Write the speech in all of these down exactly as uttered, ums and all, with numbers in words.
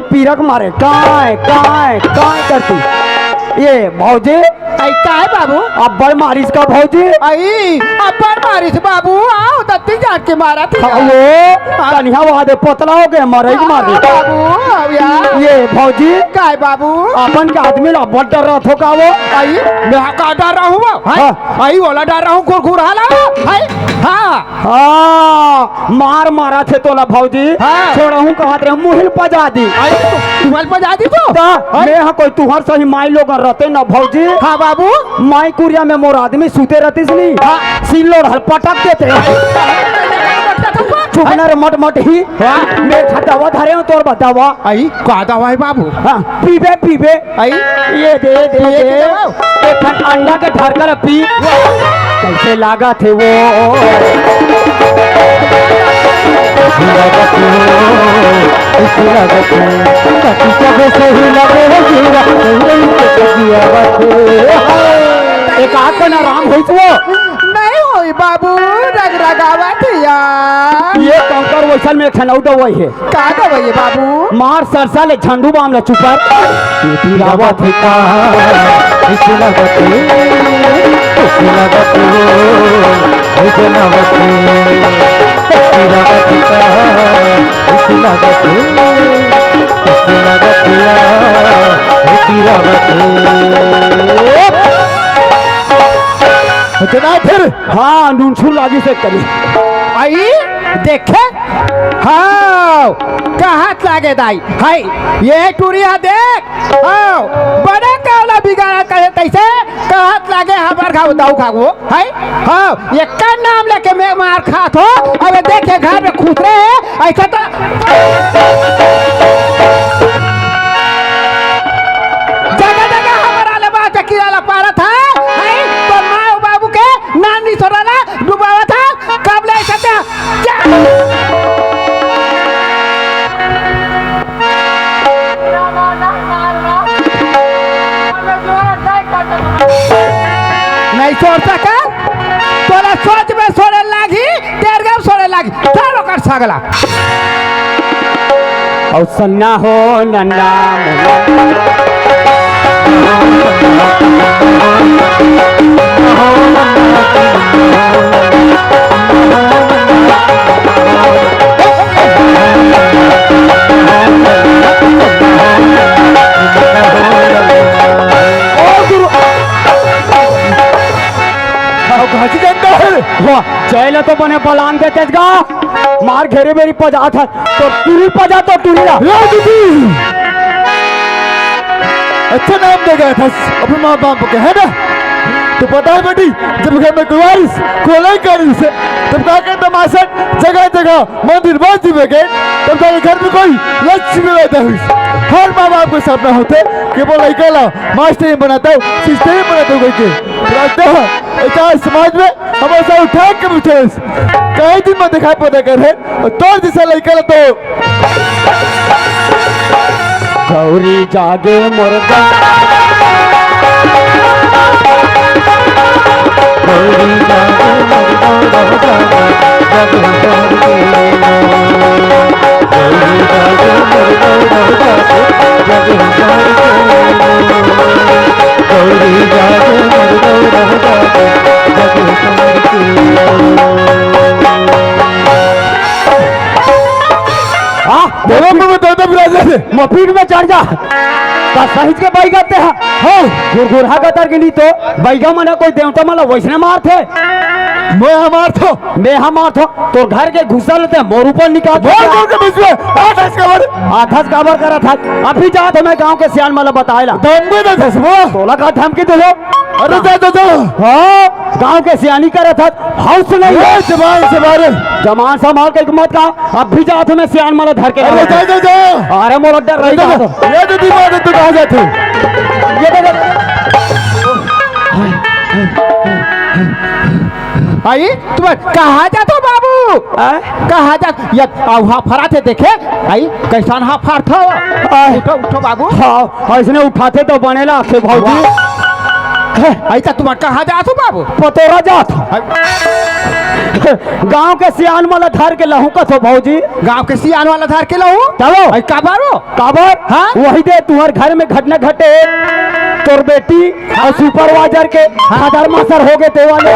पीरक मारे, काय, काय, काय करती। ये भौजी। अई, काय बाबू? अब्बड़ मारिस का भौजी? अई, अब्बड़ मारिस बाबू, आओ, दत्ती जाट के मारा थी। हाँ, वो हाँ। कनिहा वादे पतला हो गए, मरे ही हाँ, मारे। बाबू, आओ यार। ये भौजी। काय बाबू? अपन के आदमी ला अब्बड़ डर रहा थो का वो? अई, मैं का डर रहा हूँ वो? हाँ। हाँ। अई, ओला डर रहा हूँ, कुरकुरा ला। हाय, हाँ। हाँ, मार मारा थे तोला भौजी। हाँ। छोड़हूँ कहत रहे, मुहिल पजा दी। अरे, तू, तुहर पजा दी तो? ता, अरे। मैं हा कोई तुहर सही माई लोग रहते ना भौजी। हाँ बाबू। माई कुरिया में मोर आदमी सूते रहतीस नी। हाँ। सिल्लोर हर पटक देते। चुप ना रे मट मट ही। हाँ। मैं खा दवा धरे हूँ तोर बतावा। अई, का दवा है बाबू? हाँ, पीबे, पीबे। अई? ये दे, दे, ये दे। के दवा? एक ठन अंडा के ढरका ल पी। कैसे लागत हे वो? कैसे लागत हे वो? कैसे लागत हे? कति कबे सही लगे हे जीवा, सही लगे हे जीवा बात हे। एक आध कन आराम होई तो? नहीं होई बाबू, रगरगावत हे यार। ये कंकर वैसन में एक ठन अउ दवाई हे। का दवाई हे बाबू? मार सरसा ले झंडू बाम ला चुपर। ये पीरावत हे का? ये पीरावत हे, ये पीरावत हे, ये जनावत हे। पीरावत हे का? ये पीरावत हे, ये पीरावत हे, ये पीरावत हे। इतना फिर? हाँ, नूनछू लागी से करी। अई, देखे? हाँ, कहत लागे दाई। हाय, ये टूरी हा देख। हाँ, बड़े कावला बिगाड़ा करे तैसे कहत लागे हमर घाव दाऊ खागो। हाय, हाँ, एकर नाम लेके मैं मार खात हो। अब देखे घर में खुसरे हे, ऐसे तो जगह जगह हमारा ले बात किराला पारत हे। हाय, तो माँ बाबू के नाम नहीं छोड़ाला, डुबावत हे। कब ले सकते हैं? जा। नहीं छोड़ सका, तोला सोच में छोड़े लागी, तेरगम छोड़े लागी, चल ओकर सगला। अउ सन्ना हो नन्ना मुन्ना। वाह, जय ले तो बने बलान देते गा। मार घेरी बेरी पजात हे, तो टूरी पजा तो टूरी ला। ए दीदी, अच्छा नाम दे गया था अपने माँ बाप के, है ना? तो पता है बेटी, जब घर में कोई आइस, कोई नहीं करिस, तब का के तमाशा जगह जगह मंदिर मस्जिद में गए, तब जाके घर में कोई लक्ष्मी पैदा हुई। हर माँ बाप को सपना होते कि वो लड़का ला मास्टर ही बनाता हो, सिस्टर ही बनाता हो करके। तो लगता है, ऐसा समाज में हम ऐसा उठा के बिठे। कई दिन में दिखाई पड़े कर है, और तोर जैसा लड़का ला तो गौरी जागे मोर गौरी। गौरी जागे मोर गौरी जागे, जग मोर गौरी। गौरी जागे मोर गौरी जागे, जग मोर गौरी। गौरी जागे मोर गौरी जागे, जग मोर गौरी। हाँ, बोलो, बोलो, दो, दो, बिराजे थे। मपीट में चढ़ जा। का सहिज के बैगा ते हा? हो। गुरगुरहा गतर के नी तो बैगा मन कोई देवता मन ला वैसने मारथे। मैं हा मारथों। मैं हा मारथों। तोर घर के घुसा लेते मोर ऊपर निकाल मोर घर के बीच में आथस काबर? आथस काबर करत हस? अभी जात हंव मैं गांव के सियान मन ला बताए ला। धमकी देथस वो। तोला का धमकी देथों? अरे जा, जा, जा। हाँ, गांव के सियानी करत हस। हौस नहीं ए, है। जबान संभाल। जबान संभाल के मत का। अब भी जात हंव मैं सियान मन ला धर के अरे लावत जा, हंव। जा, जा। अरे मोला डर रही जा, जा। ये तो दिमाग है, तू कहाँ जाते हो? ये तो अई, तुम कहाँ जात हो बाबू? आय? कहाँ जात? ये अउ हाफरत हे देखे। अई, कैसन हाफरत हो? आय। उठो, उठो बाबू। हाँ, ऐसने उठाते तो बने ला से भौजी। वाह। अइसा तुमन कहाँ जात हो बाबू? पतोरा जात हो। गांव के सियान मन ला धर के लहूं कथो भौजी। गांव के सियान मन ला धर के लहूं? चलो। अई काबर हो? काबर? हाँ? वही दे तुहर घर में घटना घटे, तोर बेटी अउ supervisor के हाँ। खदर मसर हो गे ते वाले।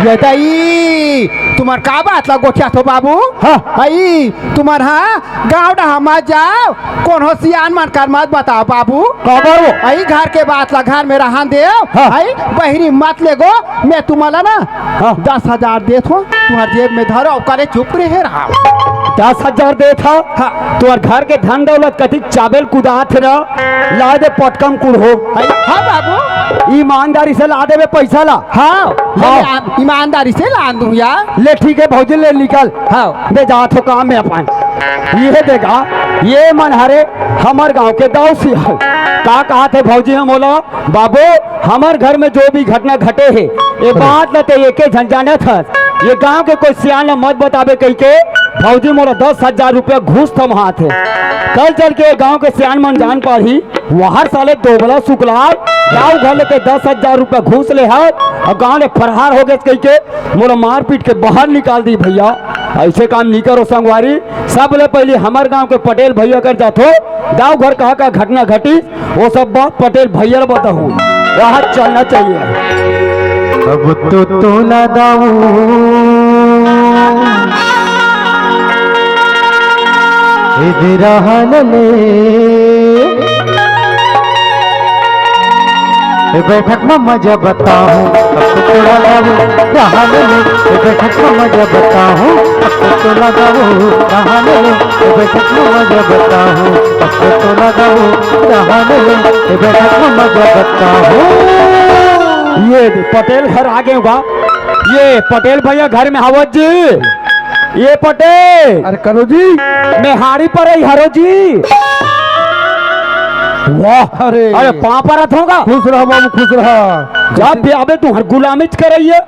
ये दई, तुमन का बात ला गोठियाथो बाबू? हाँ। अई, तुमन हा गाँव डहा मत जाव, कोनो सियान मन कर मत बताव बाबू। काबर हो? अई घर के बात ला घर में रहन देव। हाँ। अई बहिरी मत लेगो, मैं तुमन ला ना हाँ। दस हजार देत हों, तुहर जेब में धरो, ओकरे चुप रहे रहा। दस हजार देत हा? हाँ। तुहर घर के धन दौलत कतिक चाबेल कुदात हे ना, ला दे पटकम कुड़हो। अई, हाँ बाबू। ईमानदारी से ला देबे पैसा ला। हाँ, हाँ। ले आ, ईमानदारी से लान दूं यार। ले ठीक हे भौजी, ले निकल। हाँ। दे जात हों काम में अपन। ये देगा, ये मन हरे हमर गांव के दाऊ सियान। का कहाथे भौजी हम बोला, बाबू, हमर घर में जो भी घटना घटे हे, ये बात ल ते एके झन जानत हस। ये गांव के कोई सियान ल मत बताबे कहिके भौजी मोला दस हजार रुपया घूस थमाथे। कल चल के गांव के सियान मन जान पाही, वहर साले दोबला सुकलाल, गांव घर ले ते दस हजार रुपया घूस ले हस अउ गांव ले फरार हो गेस कहिके मोला मार पीट के बाहर निकाल दी भैया। अइसे काम नी करो संगवारी। सबले पहिली हमर गांव के पटेल भैया कर जाथो, गांव घर कहाँ का घटना घटी, वो सब बात पटेल भैया ल बताहू। यहाँ चलना चाहिए। अब तो तोला दाऊ इधर हाल ले। ए बैठक में मजा बताहूँ, अब तो तोला दाऊ रहा ले। ए बैठक में मजा बताहूँ, अब तो तोला दाऊ रहा ले। ए बैठक में मजा बताहूँ, अब तो तोला दाऊ रहा ले। ए बैठक में मजा बताहूँ। ये दे, पटेल घर आ गए होगा। ये पटेल भैया घर में हावत जी। ये पटेल। अरे करो जी। मैं हाड़ी पर आई हरो जी। वाह। अरे। अरे पाँव परत हों गा। खुश रहा बाबू, खुश रहा। जब भी आबे तुहर गुलामी च करइया।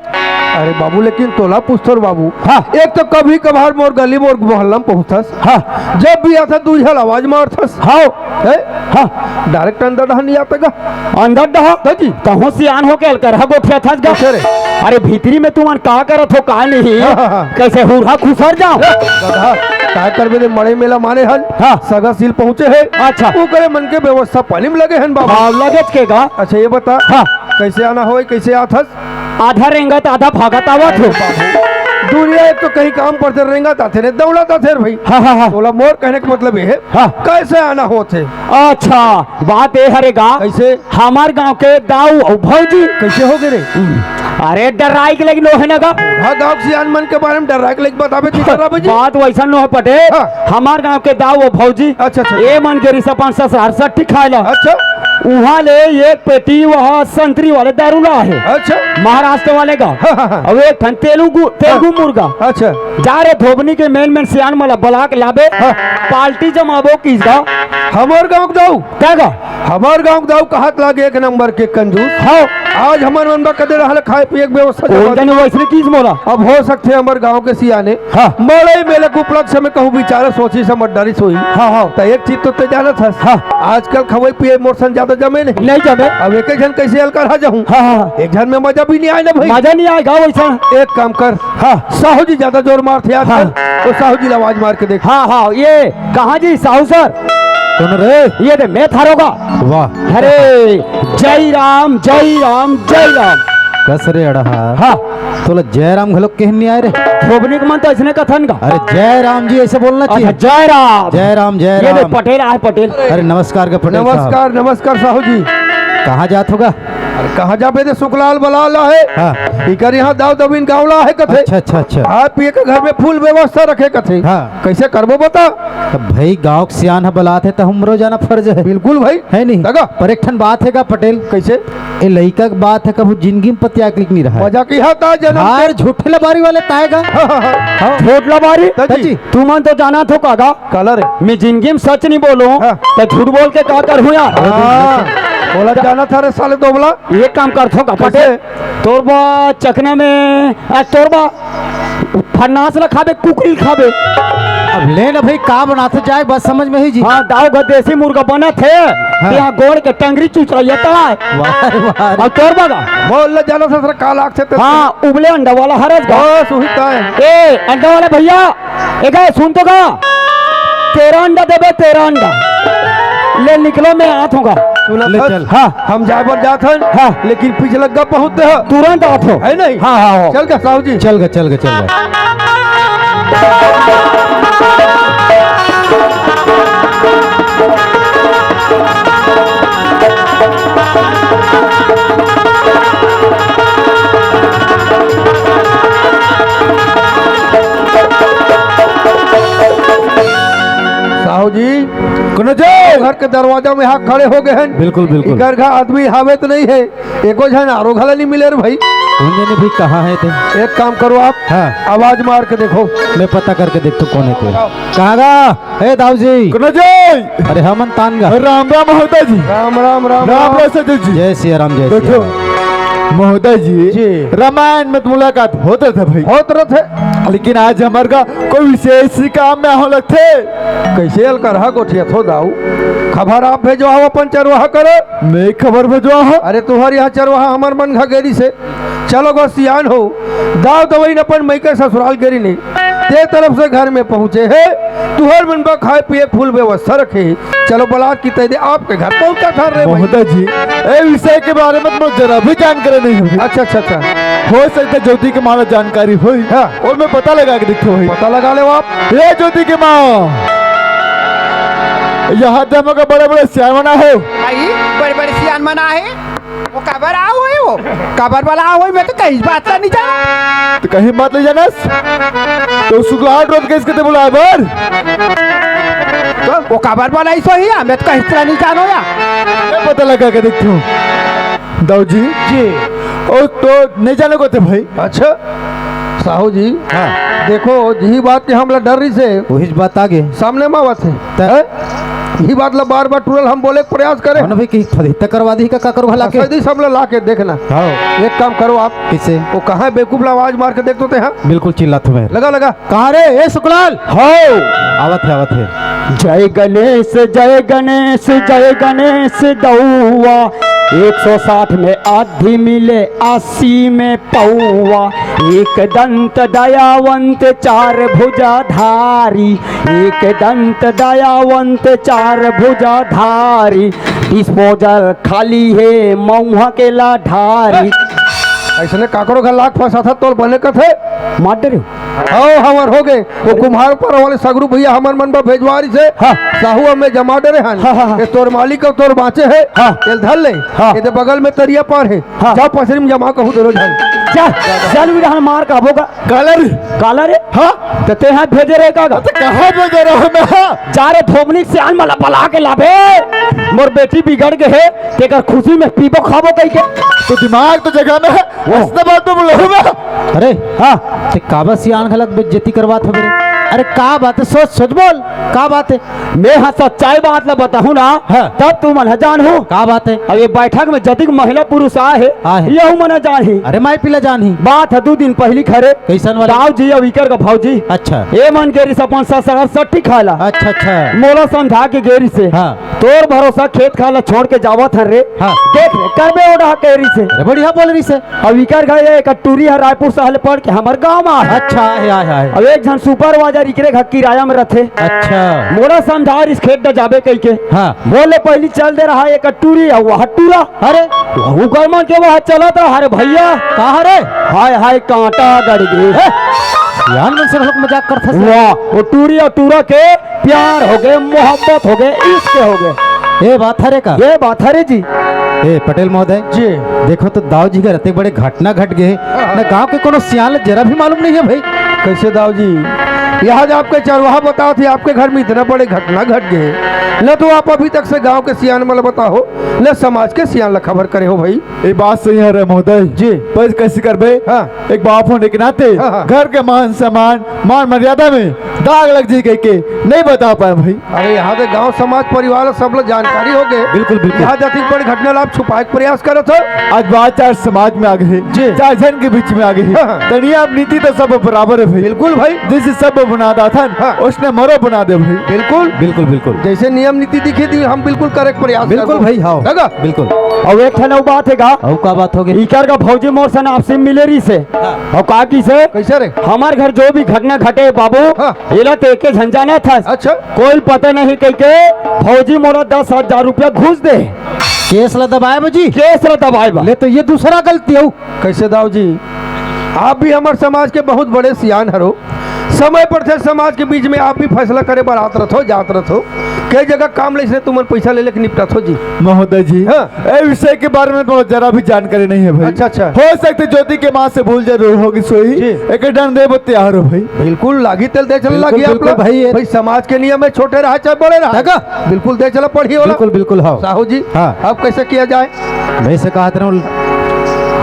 अरे बाबू, लेकिन तोला पूछथों रे बाबू। हाँ। एक तो कभी कभार मोर गली मोर मोहल्ला में पहुँचथस। हाँ। जब भी आथस दू झन आवाज मारथस। हाँ। हैं? हाँ। Direct अंदर डहर नी आते गा। अंदर डहर? हाँ जी। तहूँ सियान होके अलकरहा गोठियाथस गा। अच्छा रे। अरे भीतरी में तुमन का करत हो, का नहीं? हाँ, हाँ, हाँ। कइसे हुरहा खुसर जाव? ए, गधा, का करबे रे, मड़ई मेला माने हन। हाँ। सगा सील पहुँचे हे। अच्छा। ओकरे मन के व्यवस्था पानी में लगे हन बाबू। हाँ, लगेच के गा। अच्छा, ये बता, हाँ। कइसे आना होय, कइसे आथस? आधा रेंगत, आधा भागत आवत हो। दुनिया एक तो कहीं काम पर से रेंगत आथे रे, दौड़त आथे रे भाई। हाँ, हाँ, हाँ। तोला मोर कहने के मतलब ये हे, हाँ। कइसे आना होत हे? अच्छा, बात ये हरे गा। कइसे? हमर गांव के दाऊ अउ भौजी। कइसे हो गे रे? अरे, डर्राय के लइक नोहे न गा। हाँ, गांव के सियान मन के बारे में डर्राय के लइक बताबे, ठीक कर रहा जी। बात वइसन नोहे पटेल। हाँ। हमर गांव के दाऊ अउ भौजी। अच्छा, अच्छा। ए मन गे रिहिस अपन ससुरार सट्ठी खाय ला। अच्छा। उहाँ ले एक पेटी वहाँ संतरी वाले दारू लाय हे। अच्छा। महाराष्ट्र वाले गा। हाँ, हाँ, हाँ। अउ एक ठन तेलुगु, तेलुगु हाँ। मुर्गा। अच्छा। जा रे धोबनी के मेन मेन सियान मन ला बला के लाबे। हाँ। पार्टी जमाबो किस गा। हमर गांव के दाऊ। का गा? हमर गांव के दाऊ कहत लागे एक नंबर के कंजूस। हाँ। आज हमर मन बर कदे रहल खाए पिए के व्यवस्था कोन जमा जने वइसने किस मोला? अब हो सकथे हमर गांव के सियाने हाँ। मड़ई मेला के उपलक्ष्य में कहूँ बिचारा सोचिस हे मत डरिस होही। हाँ, हाँ। त एक चीज तो ते जानत हस। हाँ। आजकल खवई पिए मोर सन ज्यादा जमे नहीं। नहीं जमे। अब एक एक झन कइसे अलकरहा जाहूँ? हाँ, हाँ, हाँ। एक झन में मजा भी नहीं आय ना भाई। मजा नहीं आय गा वइसन। एक काम कर। हाँ। साहू जी ज्यादा जोर मारथे आजकल। हाँ। तो साहू जी ला आवाज मार के देख। हाँ, हाँ, ये कहाँ जी साहू सर? कोन रे? ये दे, मैं थारो गा। वाह। अरे, जय राम, जय राम, जय राम। कस रे अड़हा? हाँ। तोला जय राम घलोक कहन नहीं आय रे? धोबनी के मन तो अइसने कथन गा। अरे, जय राम जी अइसे बोलना अच्छा, चाहिए। जय राम। जय राम, जय ये दे, राम। पटेल आय, पटेल। अरे, नमस्कार गा पटेल साहब। नमस्कार, नमस्कार साहू जी। कहाँ जात हो गा? अरे कहाँ जाबे दे, सुकलाल बलाल आहे। हाँ। इकर यहाँ दाऊ दबिन गाँव ला आहे कथे। अच्छा, अच्छा, अच्छा। खाए पिए के घर में full व्यवस्था रखे कथे। हाँ। कइसे करबो बता? त भाई गाँव के सियान ह बलात हे त हमरो जाना फर्ज हे। बिल्कुल भाई। हे नहीं? तगा। पर एक ठन बात हे गा पटेल। कइसे? ए लइका के बात हे, कभू जिनगी में पतिया के लिक नहीं रहा। मजाक इहा ता जनम हार झूठे लबारी वाले ताय गा। हाँ, हाँ, हाँ। हाँ। झूठ लबारी? त जी। त जी। तुमन तो जानत हो का गा? काला रे? मैं जिनगी में सच नहीं बोलूं, हाँ। त झूठ बोल के का करहूं यार? हाँ। बोला जानत हस रे साले दोबला। एक काम करथों का कइसे? पटेल, तोर बा चकना में, आ, तोर बा फन्नास ला खाबे, कुकरी ला खाबे। अब ले ना भाई, का बनाथे जाए, बस समझ में ही जी। हाँ, दाऊ घर देसी मुर्गा बनत हे, हाँ। यहाँ गोड़ के टंगरी चुचरइया तड़ाए। वाह रे, वाह रे। अउ तोर बगा? मोला जानो ससुर का लागथे ते। हाँ, उबले अंडा वाला हरस गा। बस उही ताय। ए, अंडा वाला भैया, ए गा, सुन तो गा। तेरा अंडा देबे, तेरा अंडा। ले निकलो, मैं आत हूँ गा। सुना ले बस। चल। हाँ। हम जाए बर जात हन, हाँ। लेकिन पिछलग्गा बहुत दे ह। तुरंत आत हो। है नहीं? हाँ, हाँ, हो। चल गा साहू जी। चल गा, चल गा, चल गा। साहू जी, कोनो जो घर के दरवाजा में हाथ खड़े हो गए हैं। बिल्कुल, बिल्कुल। इकर घर आदमी हावे तो नहीं है, एको झन आरो घला नहीं मिले रे भाई। कौन जाने भाई कहाँ है ते? एक काम करो आप, हाँ। आवाज मार के देखो। मैं पता करके देखता हूँ कौन है ते। कहाँ गा? ए दाऊ जी। कोनो जी? अरे हमन तान गा। राम राम होता जी। राम राम, राम राम राम। राम सजय जी। जय सिया राम, जय सिया देखो, राम। महोदय जी, जी। रामायण में तो मुलाकात होत रथे भाई। होत रथे। लेकिन आज हमर का कोई विशेष ही काम में हो लगथे। कैसे अलकरहा गोठिया थो दाऊ? खबर आप भेजो, आओ अपन चरवाहा करे। मैं खबर भेजो, हाँ। अरे तुम्हारे यहाँ चरवाहा हमर मन घा गेरी से। चलो गो सियान हो, दाव दवई न अपन मइके ससुराल गेरी नहीं, ते तरफ से घर में पहुँचे है, तुहर मन बा खाए पिए फुल व्यवस्था रखे। चलो बलात की तैदे आपके घर पहुँचा था रे भाई। महोदय जी, ए विषय के बारे में तो मोर जरा भी जानकारी नहीं है। अच्छा, अच्छा, अच्छा। हो सकता ज्योति के माँ ला जानकारी होई। हाँ। और मैं पता लगा के देखते होई। पता लगा ले आप। ए ज्योति के माँ, यहाँ दे मगर बड़े बड़े सियान मना हो। भाई, बड़े बड़े सियान मना है। वो काबर आ होए वो? काबर वाला आ होए, मैं तो कहीं बात ला नहीं जाना। तो कहीं बात नहीं जानस? तो सुगलाट रोज के इसके ते बुलाए बर? तो वो काबर वाला ही सो ही है, मैं तो कहीं ला नहीं जानो या। मैं पता लगा के देखती हूँ। दाऊ जी। जी। ओ तो नहीं जाने को थे भाई। अच्छा। साहू जी, हाँ। देखो, यही बात के हमला डर रही से। वही बात आगे। सामने में आवत है। त- हैं? यही बात ला बार-बार टूरल हम बोले के प्रयास करे। हाँ ना भाई, कि फदित्ता करवा दी का, का करो भला के? फसैदी सब ला, ला के देखना। हाँ। एक काम करो आप। किसे? वो कहाँ है बेवकूफ ला आवाज मार के देख तो ते, हाँ? बिल्कुल चिल्लात हूँ मैं। लगा, लगा। कहाँ रे? ए सुकलाल। हो। आवत है, आवत है। जय गणेश, जय गणेश, जय गणेश दौआ। एक सौ साठ में आधी मिले, अस्सी में पौआ। एक दंत दयावंत चार भुजाधारी, एक दंत दयावंत चार भुजाधारी, डिस्पोजल खाली है मऊहा के लाधारी। ऐसने काकरो घर लाख फंसा था तोर बने कथे। मार डरे। हो, हमर हो गए। वो कुम्हार पर वाले सगरू भैया हमर मन बर भेजवारी से। हाँ। साहू हमें जमा डरे हन। हाँ, हाँ, हाँ। ये तोर मालिक और तोर बाँचे है। हाँ। तेल धर ले। हाँ। ये दे बगल में तरिया पार है। हाँ। जा पसरी में जमा कहूँ दोनों झन। जा, चल भी रहन मार का बोगा। काला रे। काला रे? हाँ। तो ते हाथ भेजे रहे का? तो कहाँ भेजे रहे मैं? जा रे धोबनी सियान मला बला के लाबे। मोर बेटी बिगड़ गए है, तेकर खुशी में पीबो खाबो कही के। तो दिमाग तो जगह में है, वो। ऐसे बात तो बोलो मैं। अरे, हाँ। ते काबर सियान घलक बेइज्जती करवात हवे रे? अरे का बात है? सोच, सोच बोल, का बात है? मैं हाँ सच्चाई बात ला बताहूँ ना, हाँ। तब तुमन ह जानहू। का बात है? अब ये बैठक में जतिक महिला पुरुष आए हे, आए हे। यहू मन ह जानही। अरे माई पीला जानही। बात ह दू दिन पहिली खरे। कैसन वाला? दाऊ जी अउ इकर का भौजी। अच्छा। ए मन गेरिस अपन ससुराल सट्टी खाला। अच्छा, अच्छा। मोला समझा के गेरिस हे। हाँ। तोर भरोसा खेत खाला छोड़ के जावत हन रे। हाँ। देख रे, करबे ओढ़ा के रिस हे। अरे बढ़िया बोल रिस हे। अब इकर घर ये एक टूरी ह रायपुर सहल पढ़ के हमर गांव में आहे। अच्छा, आहे, आहे, आहे। अब एक झन सुपरवाइजर इकरे घर किराया में रथे। अच्छा। मोला समझा रिस खेत ड जाबे कहिके। हाँ। बोले पहली चल दे रहा एक टूरी अउ वह टूरा। अरे। वहू कर मन के वह चलत रहा रे भैया। कहा रे? हाय हाय कांटा गड़ गे। ए, यार मन से लोग मजाक करथस। वाह, वो टूरी अउ टूरा के प्यार हो गए, मोहब्बत हो गए, इश्क हो गए। ये बात हरे का? ये बात हरे जी। ए, पटेल महोदय। जी। देखो तो दाऊ जी घर अतेक बड़े घटना घट गए हे। हाँ, हाँ। न गांव के कोनो सियान ल जरा भी मालूम नहीं है भाई। कैसे दाऊ जी? यहाँ जो आपके चरवाहा बतावत हे, आपके घर में इतना बड़े घटना घट गए हे। न तो आप अभी तक से गांव के सियान मन ल बताहो, न समाज के सियान ल खबर करे हो भाई। ये बात सही है रे महोदय। जी। पर कैसे करबे? हाँ। एक बाप होने के नाते हाँ, हाँ। घर के मान सम्मान, मान मर्यादा में का आग लग जाही कहिके नहीं बता पाए भाई। अरे, यहाँ के गांव समाज परिवार सब ला जानकारी हो गए। बिल्कुल, बिल्कुल। यहाँ जाति के बड़े घटना ला आप छुपाए के प्रयास करत हो। आज बात चार समाज में आ गई, जी। चार झन के बीच में आ गई। हाँ, हाँ। त नियम नीति तो सब बराबर है भाई। बिल्कुल भाई। जैसे सब बना दाथन, हाँ। उसने मरो बना दे भाई। बिल्कुल। बिल्कुल, बिल्कुल। जैसे नियम नीति दिखी थी, हम बिल्कुल करे के प्रयास बिल्कुल करबो। भाई, हाँ। है का? बिल्कुल। अउ एक ठन अउ बात हे का? अउ का बात हो गई? इकर का भौजी मोर सन आपसी मिले रहिसे। हाँ। अउ का किसे? कैसे रे? हमार घर जो भी घटना घटे बाबू, हाँ। एला तो एके झन जानत हस। अच्छा। कोई पता नहीं कहिके भौजी मोला दस हजार रुपया घूस दे। केस ला दबाए बा जी? केस ला दबाए बा। ले तो ये दूसरा गलती हो। कैसे दाऊ जी, आप भी हमार समाज के बहुत बड़े सियान हरो, समय पड़थे समाज के बीच में आप भी फैसला करे बर आत रथो, जात रथो, कई जगह काम ले इसने तुमन पैसा ले लेके निपटत हो जी। महोदय जी, हाँ। ए विषय के बारे में तो जरा भी जानकारी नहीं है भाई। अच्छा, अच्छा। हो सकथे ज्योति के माँ से भूल जरूर होगी सोई। जी। एक डन दे बत्ती आ रहो भाई। बिल्कुल, लागी तेल दे चल बिल्कुल, लागी आप बिल्कुल लोग। भाई, ये भाई, समाज के नियम में छोटे रहा चाहे बड़े रहा। है का? बिल्कुल दे चला पढ़ी होला। बिल्कुल, बिल्कुल, हाँ। साहू जी, हाँ। अब कैसे किया जाए? मैं से कहत रहूं,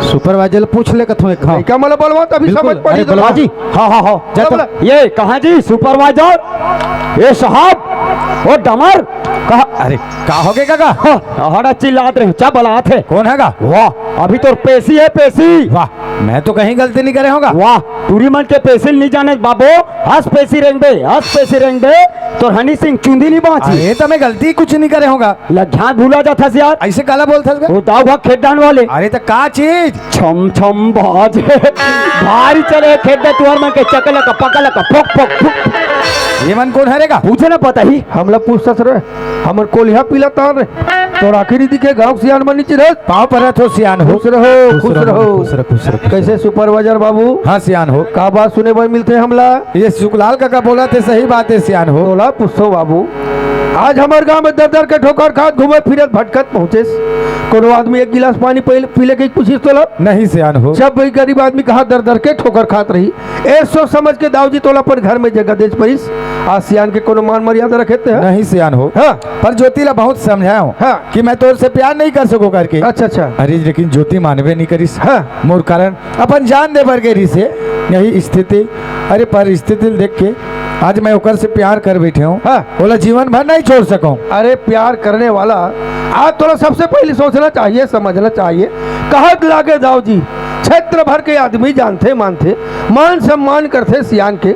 supervisor पूछ ले कथों एक, हाँ। लइका मन ला बोलवा, तभी बिल्कुल। समझ पड़ी अरे, तो। बोलवा जी। हाँ, हाँ, हाँ। जा बोला, तो बोला। ये कहाँ जी supervisor? ये साहब, वो डमर, कहाँ? अरे, का हो गए काका? हाँ, हड़ा चिल्लात रहे, क्या बलात है? कौन है का? वाह, अभी तो पेशी है, पेशी। वाह, मैं तो कहीं गलती नहीं करे होगा। वाह, टूरी मन के पेशी नहीं जाने बाबू, हंस पेशी रेंग बे, हंस पेशी रेंग बे, तो हनी सिंह चुंदी नहीं बांची। अरे, तो मैं गलती कुछ नहीं करे होगा। लग्यात भूला जाथस यार। ऐसे काला बोलथस बे? वो दाऊ भाग खेत डान वाले। अरे, तो का चीज? छम छम बाज। भारी चले खेत दे तुअर मन के चकलक पकलक फुक फुक फुक। ये मन कौन हरे का? पूछे ना पता ही। हमला पूछथस रे, हमर कोलिहा पीला तार रे। तोर आखिरी दिखे गांव सियान मन नीचे रह। पाँव परत हो सियान हो। खुश रहो, खुश खुश रहो, रहो। खुश रहो, खुश रहो। कैसे supervisor बाबू? हाँ सियान हो। का बात सुने बर मिलथे हमला? ये सुखलाल काका बोलथे सही बात है सियान हो। तोला पूछो बाबू, आज हमर गांव में दर दर के ठोकर खात घूमत फिरत भटकत पहुंचेस। कोनो आदमी एक गिलास पानी पी ले, पी ले के पूछिस तोला? नहीं सियान हो। जब वही गरीब आदमी कहा दर दर के ठोकर खात रही, ए सोच समझ के दाऊ जी तोला अपन घर में जगह देच परिस। आज सियान के कोनो मान मर्यादा रखे ते, हाँ? नहीं सियान हो। हाँ। पर ज्योति ला बहुत समझायो हाँ। कि मैं तोर से प्यार नहीं कर सको करके। अच्छा, अच्छा। अरे लेकिन ज्योति मानबे नहीं करिस। हाँ। मोर कारण अपन जान दे बर गे रहिसे। यही स्थिति, अरे परिस्थिति ल देख के आज मैं ओकर से प्यार कर बैठे हूँ। हाँ। ओला जीवन भर नहीं छोड़ सकूँ। अरे प्यार करने वाला आज तोला सबसे पहले सोचना चाहिए, समझना चाहिए। कहत लागे दाऊ जी, क्षेत्र भर के आदमी जानथे मानथे, मान सम्मान करथे सियान के।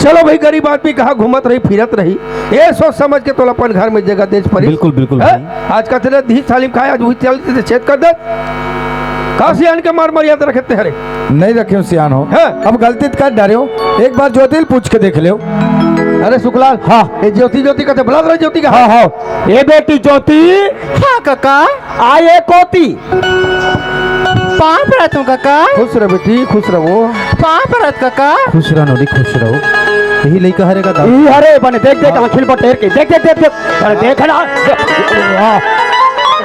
चलो भाई, गरीब आदमी कहाँ घूमत रही, फिरत रही, ये सोच समझ के तोला अपन घर में जगह देच परी। बिल्कुल, बिल्कुल हैं? भाई। आज का तेरे धी थाली में खाए, आज वही थाली से छेद कर दे। का सियान के मान मर्यादा रखे ते हरे? नहीं रखे हो सियान हो। हैं? अब गलती तो कर डारे हो, एक बार ज्योति ल पूछ के देख ले। अरे सुखलाल, हाँ। ये ज्योति, ज्योति कहते, बुला दो ज्योति का। हाँ, हाँ। ए बेटी ज्योति। हाँ काका। आ ये कोती। पाँव परत हूँ काका। खुश रह बेटी, खुश रहो। पाँव परत काका। खुश रहो नोनी, खुश रहो। यही लइका हरे का दाऊ। ई हरे बने, देख, देख, हाँ। आँखिल बटेर के, देख, देख, देख, देख। अरे देख ना, देख। वाह।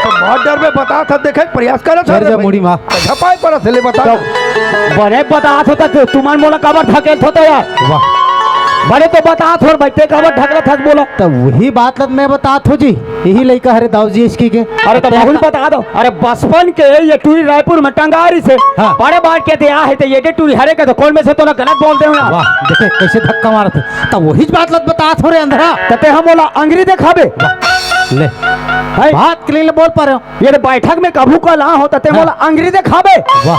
तो बहुत डर में बता था, देखे, प्रयास कर था चढ़ जा रे मुड़ी भाई। माँ। झपाई पर से ले बता। तो बने बतात होता तो तुमन मोला काबर धकेलत होता यार? वाह। बने तो बतात हो भाई, ते काबर ढकलत हस बोला? तो वही बात ल मैं बतात हो जी, यही लइका हरे दाऊ जी इसकी के। अरे तो बहुत बता दो। अरे बचपन के ये टूरी रायपुर में टंगारी से हाँ। बड़े बांट के दे आ है, तो ये टूरी हरे का तो कौन में से तो ना गलत बोल दे हो यार। वाह, देखे कैसे धक्का मारत है। तो वही बात ल बतात हो रे अंधरा। तो ते हम बोला अंगरी देखाबे। वाह, ले। है? बात के लिए बोल पा रहे हो। ये रे बैठक में कभू कला हो त ते हाँ। मोला अंगरी देखाबे। वाह।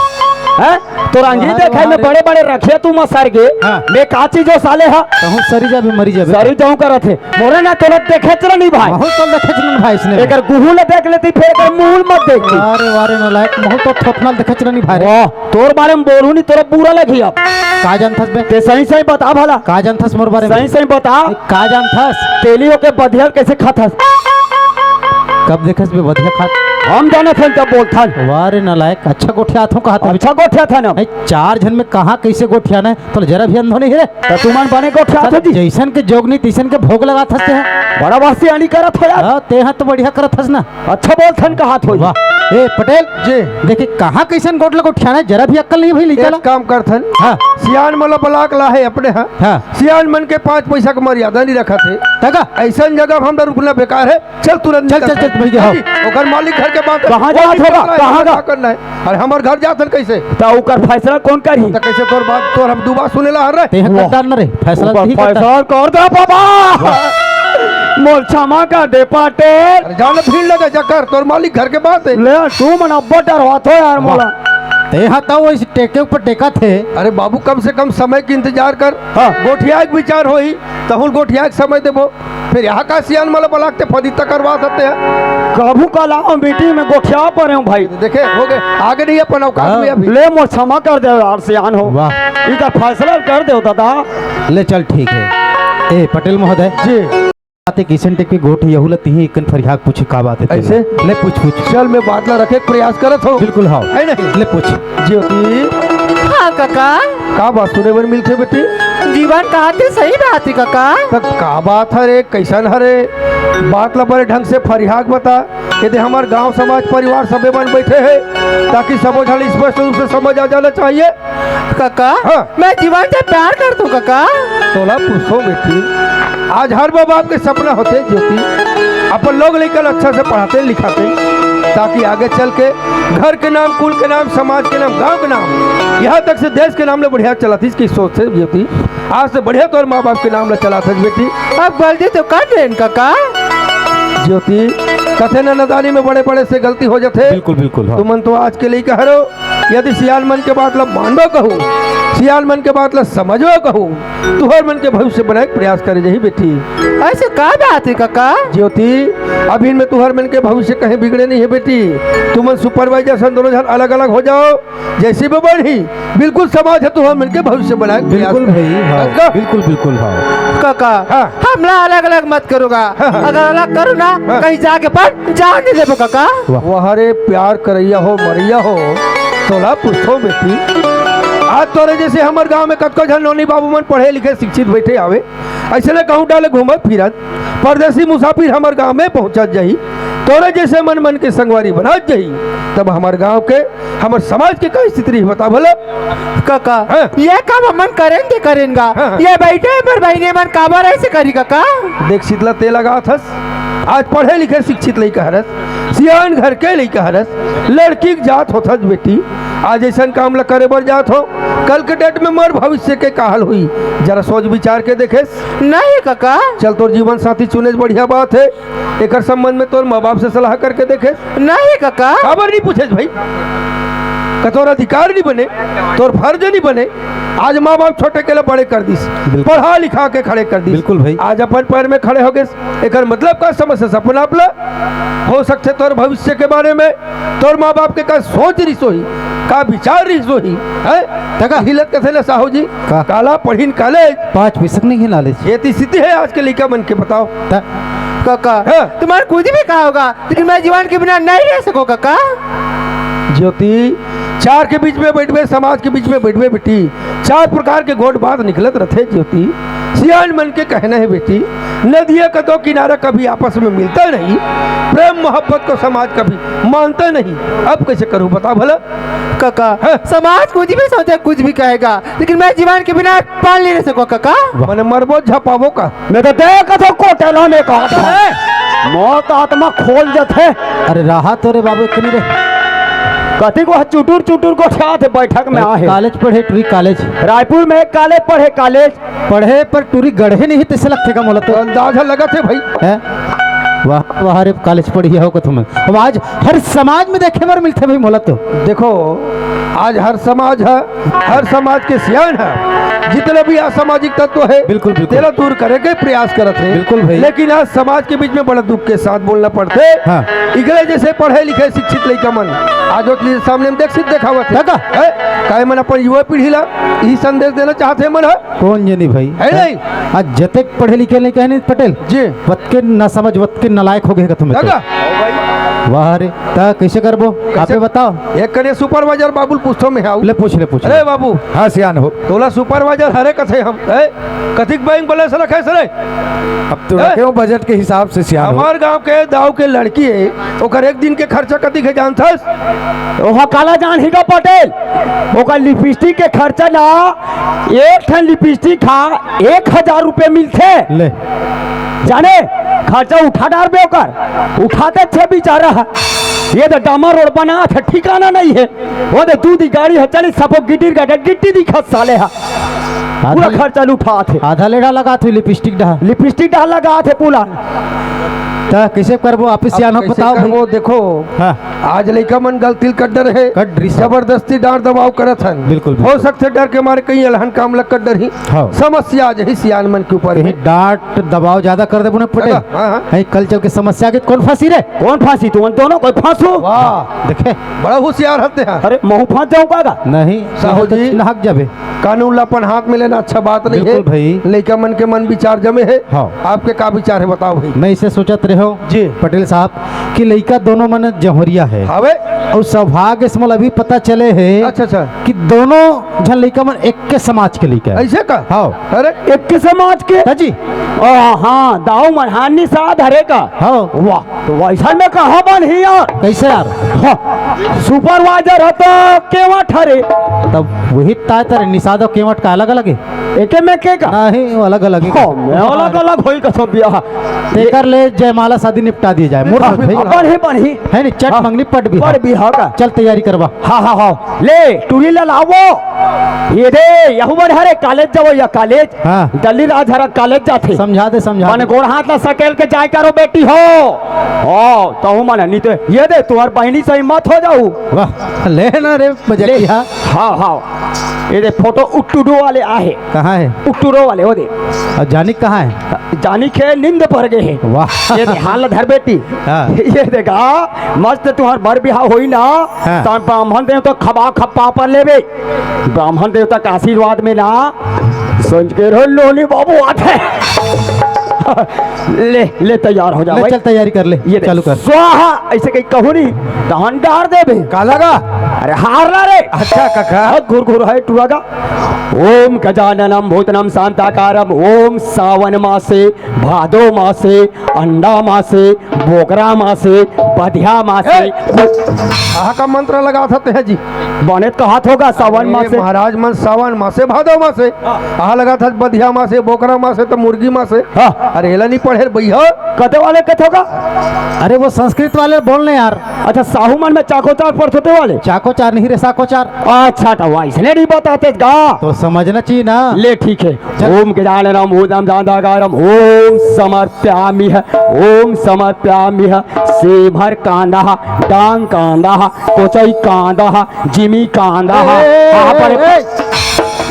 हैं? तोर अंगरी वाह, देखाए वाह में रे। बड़े-बड़े रखिया तू मसर गे। हाँ। मैं का चीज हो साले हा? कहूँ सरी जाबे, मरी जाबे। सरी जाऊँ करत हे। मोरे ना तोला देखे चला नहीं भाई। महू तो देखे चला नहीं भाई इसने। एकर गुहू ले देख लेती, फिर एकर मुहूँ मत देखती। अरे वाह रे नालायक, महू तो थोथना देखे चला नहीं भाई रे। वाह, तोर बारे में बोलू नहीं, तोरा बुरा लगी अब। का जानथस बे? ते सही सही बता भला। का जानथस मोर बारे में? सही सही बता। का जानथस? तेली होके बधिया कैसे खाथस? कब देखस बे बधिया खात? हम जानत हन तब बोलथन। वाह रे नालायक, अच्छा गोठियात हो कहा तभी। अच्छा गोठियात हन हम। नहीं, चार झन में कहाँ कैसे गोठियाना है? तो जरा भी अंधो नहीं है रे। तो तुमन बने गोठियात हो जी। जैसन के जोगनी तैसन के भोग लगात हस ते हैं। बड़ा वासी आनी करत हो यार। हाँ, ते हैं तो बढ़िया करत हस ना। अच्छा बोलथन कहा थो। वाह। ए पटेल जी। देखी कहाँ कैसन गोठ ल गोठियाना है, जरा भी अक्कल नहीं भाई लइका ला। एक काम करथन। हाँ। सियान मन ला बलाक ला है अपने हाँ। हाँ। सियान मन के पाँच पैसा के मर्यादा नहीं रखत हे। काका। अइसन जगह हम रुकना बेकार हे। चल तुरंत चल, निकल। चल, चल, भैया, हाँ। ओकर मालिक घर के बात हे। कहाँ वो जात भी होगा? करना हे, कहाँ का? का करना हे? अरे हमर घर जात हन कइसे? त ओकर फैसला कोन करही? त कइसे तोर बात, तोर हम दू बात सुने ला हर रे? तेहा वाह। कर डाल ना रे, फैसला ओकर तेही कर डाल। फैसला कर दे बाबा। वाह। मोर क्षमा कर दे पटेल। अरे जाने भीड़ लगे जा कर, तोर मालिक घर के बात हे। ले, तू मन अब्बड़ डरवात हो यार मोला। तेहा त वो इस टेके ऊपर टेकत हे। अरे बाबू, कम से कम समय के इंतजार कर। हाँ। गोठिया के विचार होही, तहुल गोठिया के समय देबो। फिर यहाँ का सियान मला बलाक ते फदित्ता करवा सकते हैं। कभू काल आओ मीटिंग में गोठिया परे हूँ भाई। देखे, हो गए, आगे नहीं अपन औकात हाँ। में अभी। ले मोर क्षमा कर दे यार, सियान हो। वाह। इका फैसला कर दे दादा। ले चल, ठीक हे। ए, पटेल महोदय। जी। बात हे किशन टेक के गोठ यहू ला तिही एकन फरियाक पूछी का बात हे तेला। अइसे? ले पूछ, पूछ। चल, मैं बात ला रखे के प्रयास करत हूँ। बिल्कुल, हाँ। हे नहीं? ले पूछ। ज्योति। हाँ, काका। का बात सुने बर मिलथे बेटी? जीवन कहा ते सही बात हे, काका। त का बात हरे, कइसन हरे? बात ला बड़े ढंग से फरियाक बता। ये दे हमर गांव, समाज, परिवार सबे मन बइठे हे, ताकि सबो झन स्पष्ट रूप से समझ आ जाना चाहिए। काका, हाँ। मैं जीवन से प्यार करथों, काका। तोला पूछथों बेटी, आज हर माँ बाप के सपना होथे ज्योति, अपन लोग लइका ल अच्छा से पढ़ाते लिखाते, ताकि आगे चल के घर के नाम, कुल के नाम, समाज के नाम, गांव के नाम, यहाँ तक से देश के नाम ले बढ़िया चलातिस कि सोचथे ज्योति। आज से बढ़िया तोर माँ बाप के नाम ला चलाथस बेटी। अब गलती तो कर देन काका। ज्योति, कथे न नदानी में बड़े बड़े से गलती हो जाथे। बिल्कुल, बिल्कुल, हाँ। तुमन तो आज के लइका हरो, यदि सियान मन के बात ला मानबो कहू, सियान मन के बात ला समझबो कहू, तुहर मन के भविष्य बनाए के प्रयास करे जाही बेटी। अइसे का बात हे काका? ज्योति, अभी में तुहर मन के भविष्य कहीं बिगड़े नहीं हे बेटी। तुमन सुपरवाइजर सन दोनों झन अलग अलग हो जाओ, जइसे भी बढ़ही, बिल्कुल समाज ह तुहर मन के भविष्य बनाए के प्रयास बिल्कुल करही। भाई, हाँ, काका? बिल्कुल, बिल्कुल, हाँ। काका, हाँ। हमला अलग-अलग मत करो गा। हाँ, हाँ। अगर अलग करो ना, हाँ। कहीं जाके पर जान नहीं देबो काका। वाह। वाह रे प्यार करइया हो, मरइया हो, तोला पूछथों बेटी। आज तोरे जइसे हमर गांव में कतको झन नोनी बाबू मन पढ़े लिखे शिक्षित बइठे हावे, अइसने कहूँ डाले घूमत फिरत परदेसी मुसाफिर हमर गांव में पहुंचत जाही, तोरे जइसे मन मन के संगवारी बनत जाही, तब हमर गांव के, हमर समाज के का स्थिति रही बता भला? काका, हाँ। ये काम हमन करेन ते करेन गा। हाँ, हाँ। ये बइठे पर बहिनी मन काबर अइसे करी काका? देख शीतला, ते लगात हस, आज पढ़े लिखे शिक्षित लइका हरस, सियान घर के लइका हरस, लड़की के जात होथस बेटी, आज अइसन काम ला करे बर जात हो, कल के डेट में मोर भविष्य के का हाल होही, जरा सोच विचार के देखेस। नहीं काका। चल, तोर जीवन साथी चुनेस बढ़िया बात हे, एकर संबंध में तोर माँ बाप से सलाह करके देखेस। नहीं काका। काबर नहीं पूछेस भाई? का तोर अधिकार नहीं बने, तोर फर्ज नहीं बने? आज माँ बाप छोटे के ला बड़े कर दिस, बिल्कुल। पढ़ा लिखा के खड़े कर दिस। बिल्कुल भाई। आज अपन पैर में खड़े हो गेस, एकर मतलब का समझ सकस अपन आप ला? हो सकथे तोर भविष्य के बारे में तोर माँ बाप के का सोच रिहिस होही, का विचार रिहिस होही, हैं? तका। हिलत कथे ना साहू जी? का? काला पढ़िन कॉलेज। पाँच पैसा नहीं हे नॉलेज। ये तो स्थिति हे आज के लइका मन के, बताओ। त- काका, हाँ। तुम्हारा कुछ भी कहा होगा, लेकिन मैं जीवन के बिना नहीं रह सकूं काका। ज्योति, चार के बीच में बइठबे, समाज के बीच में बइठबे बेटी, चार प्रकार के गोठ बात निकलत रथे ज्योति। सियान मन के कहना हे बेटी, नदिया का दो किनारा कभी आपस में मिलता नहीं, प्रेम मोहब्बत को समाज कभी मानता नहीं। अब कइसे करूँ बता भला? काका, हाँ। समाज कुछ भी सोचे, कुछ भी कहेगा, लेकिन मैं जीवन के बिना पल नहीं रह सकूं काका। मने मरबो झपाबो का? मैं तो देख कथों कोटेला में कहा था। ए! मौत आत्मा खोल जथे। अरे रहा तो रे बाबू, इतनी रे। कथी को चुटुर चुटुर गोठियाथे बैठक में आहे। कॉलेज पढ़े टुरी कॉलेज। रायपुर में कॉलेज पढ़े कॉलेज। पढ़े पर टुरी गढ़े नहीं तइसे लगथे का मोला तो। अंदाजा लगथे भाई। हैं? वाह, वाह रे, कॉलेज पढ़िया हो कथों मैं। अब आज हर समाज में देखे बर मिलथे भाई मोला तो। देखो, आज हर समाज हे, हर समाज के सियान हे, जितने भी असामाजिक तत्व हे, बिल्कुल, बिल्कुल। तेला दूर करे के प्रयास करत हे। बिल्कुल भाई। लेकिन आज समाज के बीच में बड़ा दुख के साथ बोलना पड़थे। हाँ। इकरे जइसे पढ़े लिखे शिक्षित लइका मन आज ओतली सामने में देख सिद्ध देखावत हे। काका। हैं? काय मन अपन युवा पीढ़ी ला इही संदेश देना चाहथे मन ह? कोन जनी भाई? हे नहीं? आज जतेक पढ़े लिखे लइका हे नहीं पटेल? जी। वतके ना समझ, वतके नालायक हो गे कथों मैं तो। काका। वाह रे, त कइसे करबो? कइसे? आपे बताओ। एक कने सुपरवाइजर बाबू ल पूछथों मैं, हाउ। ले पूछ, ले पूछ, अरे ले। बाबू। हाँ सियान हो। तोला सुपरवाइजर हरे कथे हम, ए? कतिक बैंक बैलेंस रखे हस रे? अब तो ए? रखे हो बजट के हिसाब से सियान हो। हमर गांव के दाऊ के लड़की हे, ओकर एक दिन के खर्चा कतिक हे जानथस? ओहा काला जानही गा पटेल, ओकर लिपस्टिक के खर्चा ना, एक ठन लिपस्टिक हा एक हजार रुपया मिलथे। ले। जाने, खर्चा उठा डारबे ओकर, उठाते छे बेचारा ह। ये तो डामर रोड बनाथे, ठिकाना नहीं है। वो तो दूधी गाड़ी ह चली, सबो गिट्टी का गिट्टी दिखत साले ह। पूरा आधा खर्चा ल उठाथे। आधा लेड़ा लगाथे लिपस्टिक डहा। लिपस्टिक डहा लगाथे पूरा। त कैसे करबो, आप ही अब सियान हो, कैसे बताओ भाई। करबो? देखो, हाँ। आज लइका मन गलती ल कड्डर हे, कड्डर ही सब। जबरदस्ती डांट दबाव करत हन। बिल्कुल, हो बिल्कुल। सकथे डर के मारे कहीं अलहन काम ल कड्डर ही। हाँ। समस्या आज ही सियान मन के ऊपर कहीं हे। डांट दबाव ज्यादा कर दे पुने पटे। हाँ, हाँ, हाँ। कहीं कल चल के समस्या के कौन फांसी रे? कौन फांसी? तुमन दोनों कोई फांसो। वाह। देखे? बड़ा होशियार हते हैं। अरे, महू फांस जाऊं का? नहीं, साहू तो जी। नहक जाबे। कानून ला अपन हाथ में लेना अच्छा बात नहीं है। बिल्कुल भाई। लइका मन के मन विचार जमे है। हाँ। आपके का विचार है, बताओ भाई। मैं इसे सोचत रहे हूँ जी। पटेल साहब, कि लइका दोनों मन जहुरिया है। हवे। और सौभाग्य से मोला अभी पता चले है अच्छा, अच्छा। कि दोनों झन लइका मन एक के समाज के लइका है। ऐसे का? हाँ। अरे। एक के समाज के? हाँ जी। ओ, हाँ, दाऊ मन, हाँ, निषाद हरे का? हाँ। वाह, तो वैसन में कहाँ बनही यार? कैसे यार? हाँ, सुपरवाइजर ह तो केवट हरे। तब वही ताय तारे निषाद और केवट का अलग अलग है? एके में के का? नहीं, वो अलग अलग है। हाँ, मैं अलग अलग होई कसम बिया। तेकर ले जयमाला शादी निपटा दिए जाए। मूर्ख हाँ, भाई। बनही, बनही। है नी, चट हाँ। मंगनी पट भी पट भी हाँ का? चल तैयारी करवा। हाँ, हाँ, हाँ। ले, टूरी ला लावो। ये दे, यहू मन हरे कॉलेज जावो या कॉलेज। हाँ। डल्ली राज हरा कॉलेज जाथे। समझा दे, समझा माने दे। गोड़ हाथ ला सकेल के जाय करो बेटी हो। हो, तहू मन नी तो ये दे, तुम्हार बहिनी सही मत हो जाऊ। वाह, ले ना रे, मजाक ले। किया। हाँ, हाँ। ये दे फोटो उट्टूडू वाले आहे। कहाँ है? उट्टूडू वाले, वो दे। और जानी कहाँ है? जानी के नींद पर गए हैं। वाह। ये दे हाल धर बेटी। हाँ। ये देखा, मस्त तुम्हार बर बिहाव होई ना, हाँ। तब ब्राह्मण देव तो खबा खप्पा पर लेबे। ब्राह्मण देवता के आशीर्वाद में ना, सोच के रहो, लोनी बाबू आथे। ले, ले, तैयार हो जा ले, भाई। चल, तैयारी कर ले, ये देख, चालू कर। स्वाहा, ऐसे कहीं कहू नहीं, तहन डार देबे। का लगा? अरे, हार ला रे। अच्छा, काका। बहुत घुर घुर है टुआ का। ओम गजाननम भूतनम शांताकारम, ओम सावन मासे, भादो मासे, अंडा मासे, बोकरा मासे, बधिया मासे। ए! कहाँ का मंत्र लगावत हते हैं जी? बने तो कहत होगा, सावन ए, मासे। महाराज मन सावन मासे, भादो मासे। हाँ। कहाँ लगावत हस बधिया मासे, बोकरा मासे, तो मुर्गी मासे। हाँ। अरे, एला नहीं पढ़े रे भैया। कते वाले कथे होगा? अरे, वो संस्कृत वाले बोल रहे यार। अच्छा, साहू मन में चाकोचार पढ़ते वाले? चाकोचार नहीं रे, साकोचार। अच्छा, तो वैसने नहीं बताते का? तो समझना चाहिए ना। ले, ठीक है। चल। ओम गजाननम भूतम शांताकारम, ओम समर्प्यामिह, ओम समर्प्यामिह, सेमर कांदा, डांग कांदा, कोचई कांदा, जिमी कांदा। ए, ए, हाँ, ए, बड़े ए।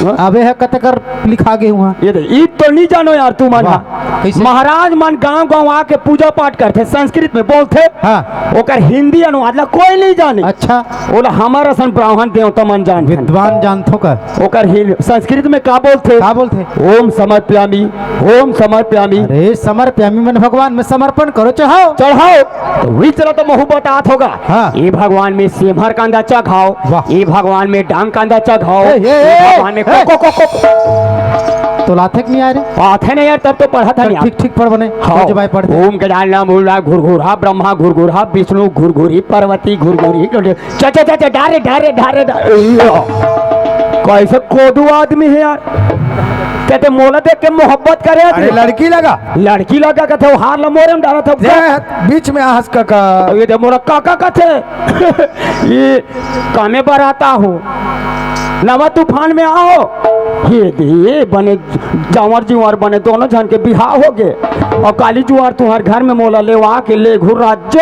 हाँ? अबे है कतकर लिखा गए हुआ। ये दे, ईद तो नहीं जानो यार तू मन वाह, हा। कैसे? महाराज मन गांव गांव आके पूजा पाठ करथे, संस्कृत में बोलथे। हाँ। ओकर हिंदी अनुवाद ला कोई नहीं जाने। अच्छा। ओला हमर असन ब्राह्मण देवता मन जानथन। विद्वान जानथो का? ओकर हिल-, संस्कृत में का बोलथे? का बोलथे? ओम समर्पयामि, ओम समर्पयामि। अरे, समर्पयामि मन भगवान में समर्पण करो, चढ़ाओ। चढ़ाओ। तो वही चला तो महू बतात होगा। हाँ। ये भगवान में सेमर कांदा चघाओ, वाह। ये भगवान में डांग कांदा चघाओ, ए, ए, ये ए, भगवान में ए। को, को, को, को। तो लाथे के नहीं आ रहे? आथे नहीं यार, तब तो पढ़ा था चल, नहीं यार। ठीक, ठीक पढ़ बने। हाँ। हो जबाई पढ़ दे। ओम गजानन, ओम घुरघुरा ब्रह्मा, घुरघुरा विष्णु, घुरघुरी पार्वती, घुरघुरी च, च, च, च, डारे, डारे, डारे, डारे। कैसे कोदू आदमी है यार। कहते मोला देख के मोहब्बत करे अरे आदमी। लड़की लगा। लड़की लगा कहते वो हार ला मोरे में डाला था। दे, बीच में आहस काका। ये दे मोला काका कहते। ये कामे बर आता हो। नवा तूफान में आओ। ये दे बने जांवर जुआर बने दोनों झन के बिहाव हो गे। अउ काली जुआर तुंहर घर में मोला लेवा के ले घुर राज्य।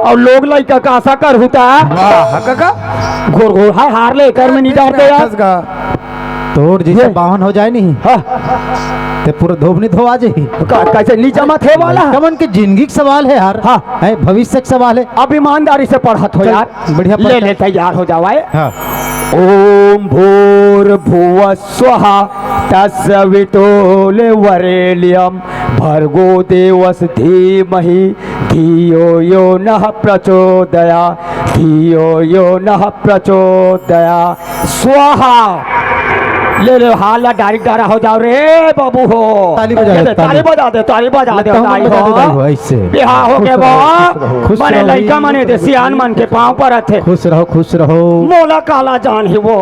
अउ लोग लइका का आशा करहू ता। वाह, काका। घोर घोर हाय हार ले कर में नहीं डारते यार। तोर जैसे ये। बावन हो जाए नहीं। हाँ। ते पूरा धोबनी धोवा जाही। का-, कैसे नहीं जमा थे वाला? कमन के जिंदगी के सवाल है यार। हाँ। है, भविष्य के सवाल है। अब ईमानदारी से पढ़त हो चल, यार। बढ़िया ले, पढ़। ले, तैयार हो जावाए। हाँ। ओम भूर्भुवः स्वः तत्सवितुर्वरेण्यं भर्गो देवस्य धीमहि धियो यो नः प्रचोदयात्, धियो यो नः प्रचोदयात्। स्वाहा। ले ले, हाल ला डायरेक्ट डारा हो जाओ रे बाबू हो। ताली बजा दे, ताली बजा दे, ताली बजा दे, ताली हो। ऐसे बिहाव हो के बा। बने लइका मन एदे सियान मन के पाँव परत हे। खुश रहो, खुश रहो। मोला काला जान हे वो।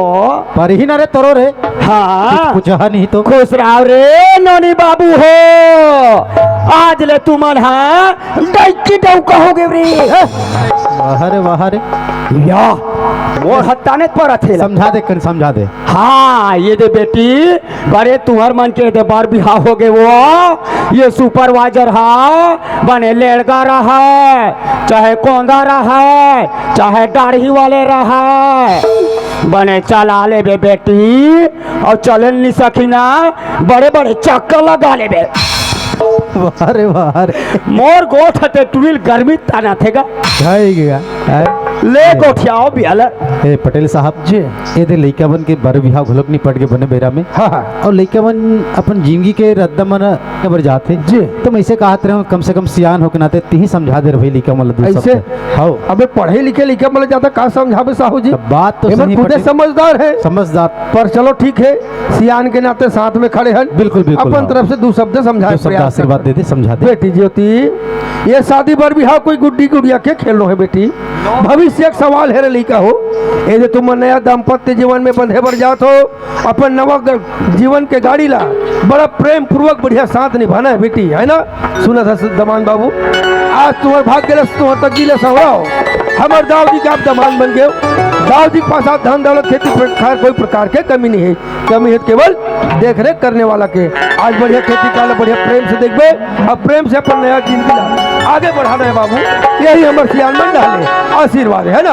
पर ही ना रे तोरो रे। हाँ। कुछ नहीं तो। खुश रहो रे नोनी बाबू हो। आज ले तुमन हा डौकी डौका हो गे रे। वाह रे, वाह रे। या। मोर हत्ता ने परत हे ला। समझा दे, कन समझा दे। हाँ, ये दे बेटी, बड़े तुहर मन के एदे बर बिहाव हो गे वो, ये सुपरवाइजर हा, बने लेड़गा रहय, चाहे कोंदा रहय, चाहे दाढ़ी वाले रहय, बने चला लेबे बेटी, अउ चले नी सकी ना, बड़े बड़े चक्कर लगा लेबे। वाह रे, वाह रे। मोर गोठ ह ते टुरिल गर्मी ताना थे गा। ले गोठियाओ बियाला। ए पटेल साहब जी। एदे लइका मन के बर बिहाव घलोक निपट के बने बेरा में। हाँ, हाँ। अउ लइका मन अपन जिंदगी के रद्दा मन बर जाथे। जी। तो मैं इसे कहत रहे हूँ, कम से कम सियान हो के नाते तिही समझा दे रे भाई लइका मन ला दू शब्द। ऐसे? हाँ। अबे पढ़े लिखे लइका मन ला ज्यादा का समझाबे साहू जी? तब बात तो एमन सही खुदे पटेल। समझदार हे। समझदार। पर चलो ठीक हे, सियान के नाते साथ में खड़े हन। बिल्कुल, बिल्कुल, अपन हाँ। तरफ से दू शब्द समझाए दू शब्द प्रयास आशीर्वाद करथन। दे दे, समझा दे। बेटी ज्योति, ये शादी बर बिहाव कोई गुड्डी गुड़िया के खेल नोहे बेटी। भविष्य के सवाल हे रे लइका हो। एदे तुमन नया दाम्पत्य जीवन में बंधे बर जात हो, अपन नवा ग-, जीवन के गाड़ी ला बड़ा प्रेम पूर्वक बढ़िया साथ निभाना हे बेटी, हे ना? सुनत हस दमांद बाबू, आज तुंहर भाग गेलस, तुंहर तकदीर ला संवराव। हमर दाऊ जी के आप दमांद बन गेव। दाऊ जी के पास आज धन दौलत खेती प्रकार, कोई प्रकार के कमी नहीं हे। कमी हे केवल देख रेख करने वाला के। आज बढ़िया खेती काला बढ़िया प्रेम से देखबे, अब प्रेम से अपन नया जिंदगी ला आगे बढ़ाना हे बाबू। यही हमर सियान मन डाले आशीर्वाद हे, हे ना?